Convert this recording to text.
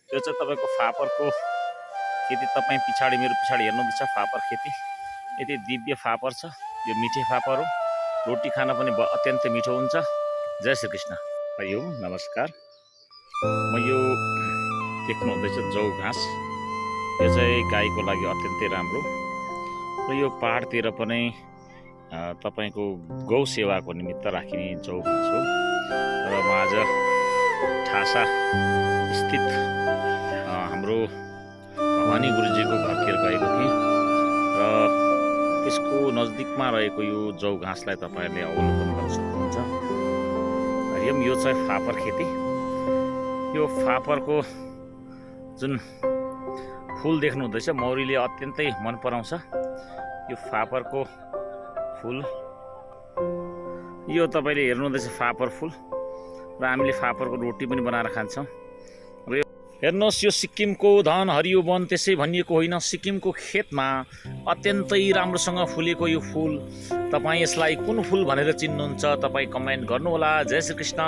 यो चाहिँ तपाईँको फापरको खेती। तपाईँ पछाडि मेरो पछाडि हेर्नुहुँदैछ फापर खेती। यति दिव्य फापर छ। यो मिठे फापर हो। रोटी खान पनि अत्यन्तै मिठो हुन्छ। जय श्री कृष्ण। हरि ओम नमस्कार। म यो देख्नुहुँदैछ जौ घाँस। यो चाहिँ गाईको लागि अत्यन्तै राम्रो र यो पहाडतिर पनि तपाईको गौ सेवाको निमित्त राखिने जौ घाँस हो। र म आज ठासा स्थित हाम्रो भवानी गुरुजीको घरतिर गएको थिएँ र त्यसको नजिकमा रहेको यो जौ घाँसलाई तपाईहरुले अवलोकन गर्न सक्नुहुन्छ। हरियम यो चाहिँ फापर खेती। यो फापरको जुन फूल देख्नु हुँदैछ मौरीले अत्यन्तै मन पराउँछ। यो फापरको फूल यो तपाईले हेर्नु हुँदैछ फापर फूल र हामीले फापरको रोटी पनि बनाएर खान्छौँ। र हेर्नुहोस् यो सिक्किमको धन हरियो वन त्यसै भनिएको होइन, सिक्किमको खेतमा अत्यन्तै राम्रोसँग फुलेको यो फूल। तपाईँ यसलाई कुन फूल भनेर चिन्नुहुन्छ? तपाईँ कमेन्ट गर्नुहोला। जय श्री कृष्ण।